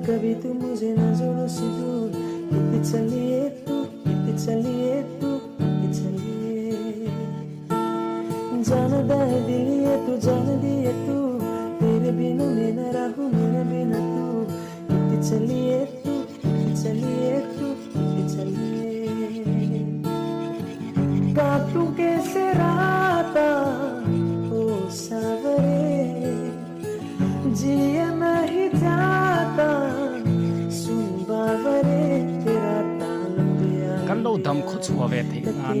कभी तू मुझे नजरों से दूर कित चलिए तू कित चलिए तू कित चलिए जान दे दिलिए तू जान दिए तू तेरे बिना मैं न रहूं मेरे बिना तू कित चलिए तू कित चलिए तू कित चलिए काटू कैसे राता ओ सावरे जिया नहीं जाता सुन बावरे तेरा तालम्बिया Kan lo dam khaw chhuah ve theih nan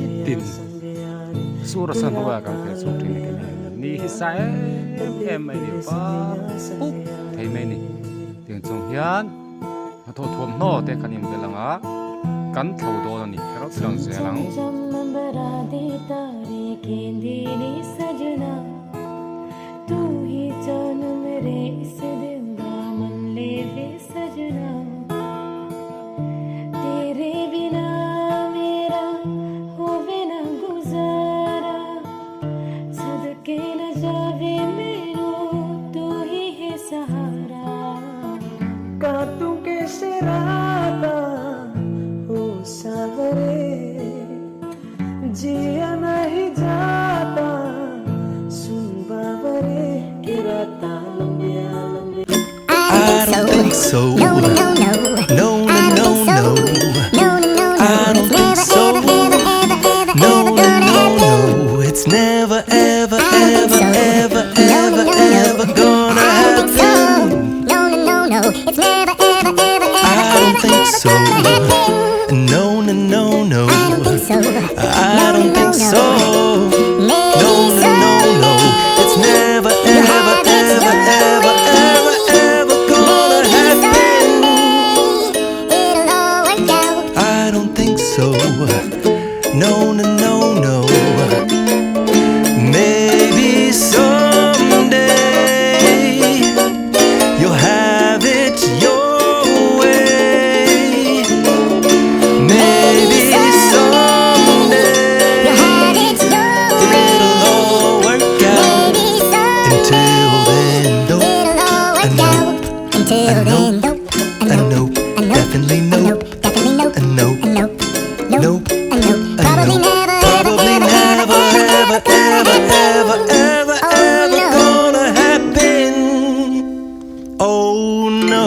nitin sur a san ruai kan feh chhuak thin a ni ni hi sa em em mai ni par pup thei mai ni tiang chung hian hnathawh thuamhnaw te kan inbel ang a kan thlo dawn a ni kherauh chiang zel ang. I don't think so. No, no, no. No, no, no, no. I don't think so. No, no, no, no. It's never, ever, ever, ever, ever, ever gonna happen. No, no, no, no. It's never, ever, ever, ever, I don't ever, think ever so. gonna happen. No, no, no, no. I don't think so. I don't think so. Maybe No, no, no, no. It's never, ever, ever, ever, ever, ever gonna Maybe happen. someday it'll all work out. I don't think so. No, no, no, no. Maybe someday you'll have it your way. Maybe someday You'll have it your way. it'll all work out. Maybe someday Until then, nope, it'll all a work nope, out. Until a then, nope, nope, a a nope, nope, a nope, definitely a nope, nope, definitely nope, a nope, a nope, nope, nope, a nope. a Probably nope. never, ever, Probably ever, never, ever, ever, ever, ever, ever, ever, Oh ever no. gonna happen. Oh no.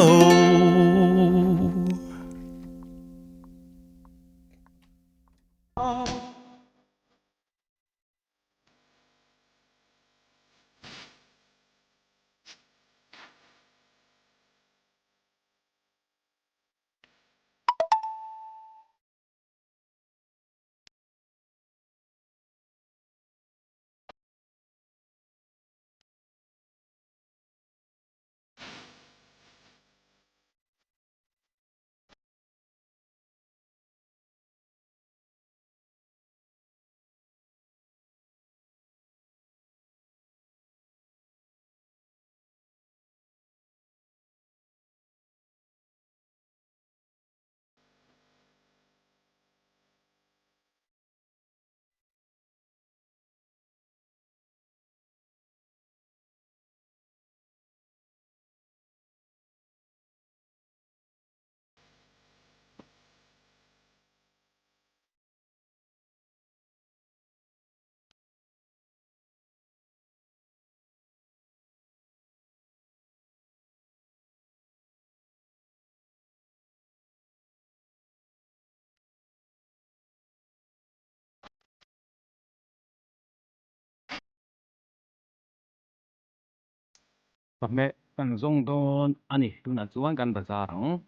Pahmeh kan zawng dawn a ni tunah chuan kan bazar ang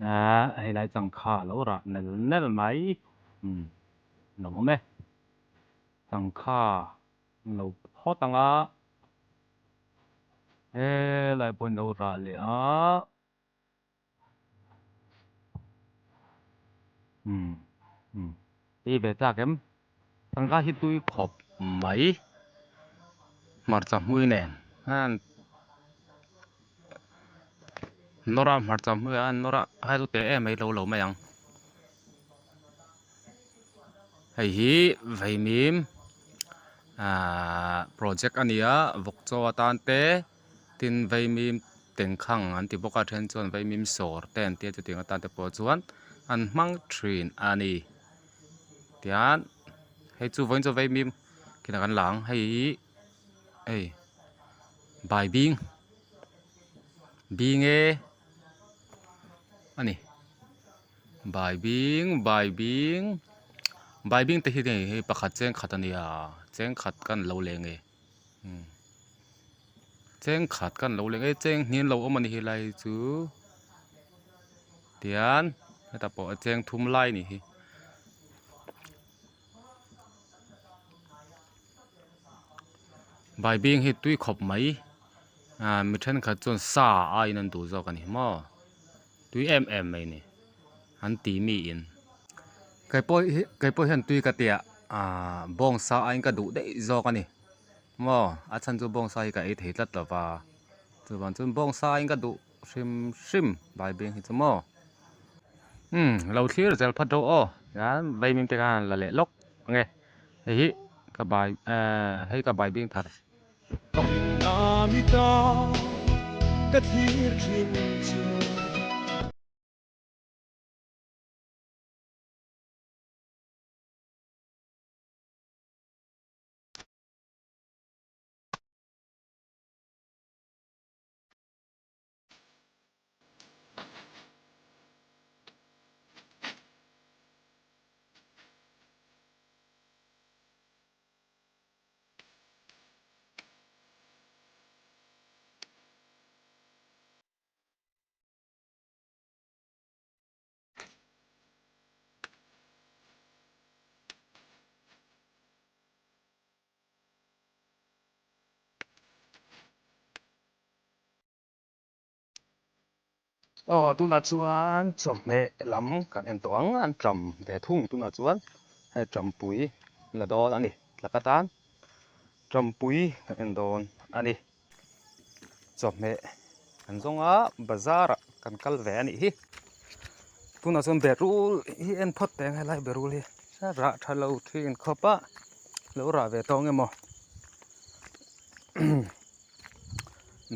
ah hei lai changkha a lo rah nel nel mai umm lo awm e changkha an lo phawt ang a helai pawh an lo rah leh a umm umm tui ve chak em changkha hi tui khawp mai hmarcha hmui nen hian nawr a hmarcha hmui ah an nawr a hai chu teh em mai lo lo mai ang hei hi vaimim ahh project a ni a vawk chaw atan te tin vaimim. Tengkhang an ti bawk a then chuan vaimim sawr te an tia chutiang atan te pawh chuan an hmang thin a ni tian hei chu vawiin chu vaimim kinah kan la ang hei hi hei baibing bing e a ni baibing baibing baibing te hi hei pakhat cheng khat a nia cheng khat kan lo leng e. Cheng khat kan lo leng e cheng hnian lo awm a ni helai chu tian hetah pawh a cheng thum lai a nih hi. Baibing hi tui khawp mai ah mi thenkhat chuan sa aiin an duh zawk a ni maw tui em em mai a ni an ti mi in keipawh hi keipawh hian tui ka tia ah bawngsa aiin ka duh daih zawk a ni. Maw a chhan chu bawngsa hi ka ei thei tlat lo va chuvang chuan bawngsa in ka duh hrim hrim baibing hi chu maw umm lo thlir zel phawt rawh aw tichuan vaimim te khan la leh lawk ang e hei hi ka bai ehh hei ka baibing thar Aw tunah chuan chawhmeh lam kan en tawh ang an ṭam ve thung tunah chuan hei ṭampui la dawn a ni tlak atan ṭampui kan en dawn a ni. Chawhmeh kan zawng a bazar ah kan kal ve a nih hi tunah chuan berul hi en phawt teh ang helai berul hi rah tha lo thin khawp a lo rah ve tawng emaw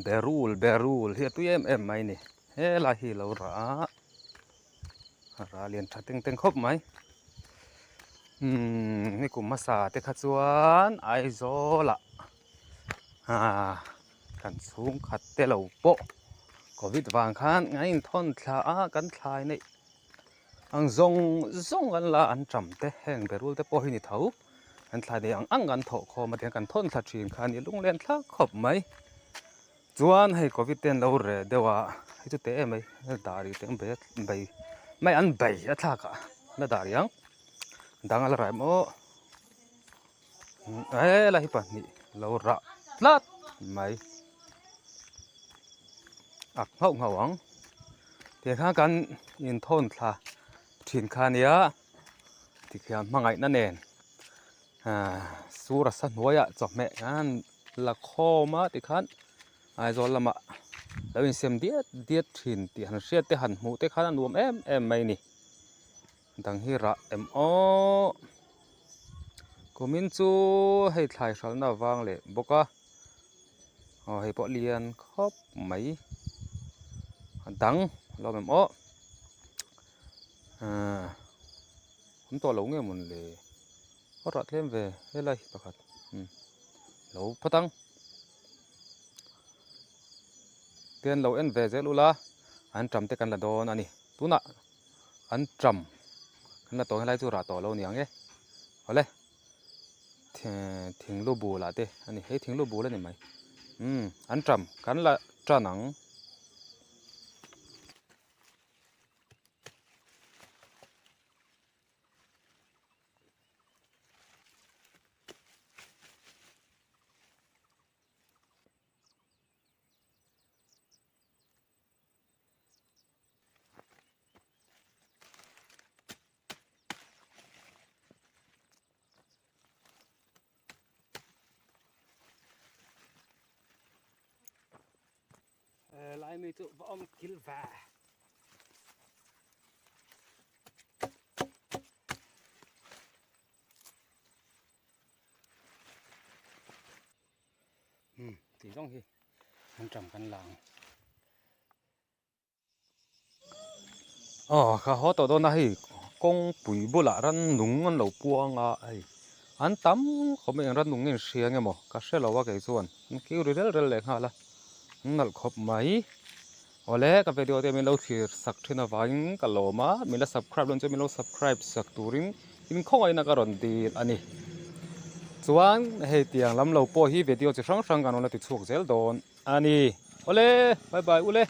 berul berul hi a tui em em mai a ni helai hi lo rah a rah lian tha teng teng khawp mai umm nikum hmasa te kha chuan Aizawl ah. Aa kan chhungkhat te lo pawh covid vang khan an inthawn thla a kan thlai neih ang zawng zawng kan la an ṭam te heng berul te pawh hi ni tho kan thlai neih ang ang kan thawh khawm a tiang kan thawn thla ṭhin kha a ni lunglen thlak khawp mai chuan hei covid te an lo reh deuh a hei chu teh em mai dah rih teh ang bei mai an bei a thlak ah la dah rih ang dang a la rai maw. Helai hi pahnih lo rah tlat mai a nghauh nghauh ang tiang khan kan inthawn thla thin kha ania tikhian hmangaihna nen ahh sur a sa hnuaiah chawhmeh khan la khawm a tikhan Aizawl lamah lo insem diat diat thin tih han hriat te han hmuh te khan a nuam em em mai a ni. Dang hi rah em aw. Kumin chu hei thlai hralhna avang leh bawk a. Aw hei pawh lian khawp mai. A dang lawm em aw. Ahh awm tawh lo nge mawn le. A rah tlem ve helai hi pakhat umm lo phawt ang. Tian lo en ve zel ula an ṭam te kan la dawn a ni. Tunah. An ṭam kan la tawh helai chu rah tawh lo niang e awle thing lu bul ah te a ni hei thing lu bul a ni mai umm an ṭam kan la ṭan ang. Lai mi chu va awm kil ve. Tih zawng hi an ṭam kan la ang. Aw ka haw tawh dawn a hei kawngpui bulah rannung an lo puang a hei an tam khawp mai eng rannung nge an hria nge maw ka hre lo a kei chuan an kiu ri rel rel leh nghal a an nalh khawp mai awle ka video te min lo thlir sak thin avangin ka lawm a min la subscribe dawn chuan min lo subscribe sak turin in khawngaihna ka rawn dil a ni chuan hei tiang lam lo pawh hi video chi hrang hrang kan rawn la ti chhuak zel dawn a ni awle bye bye ule.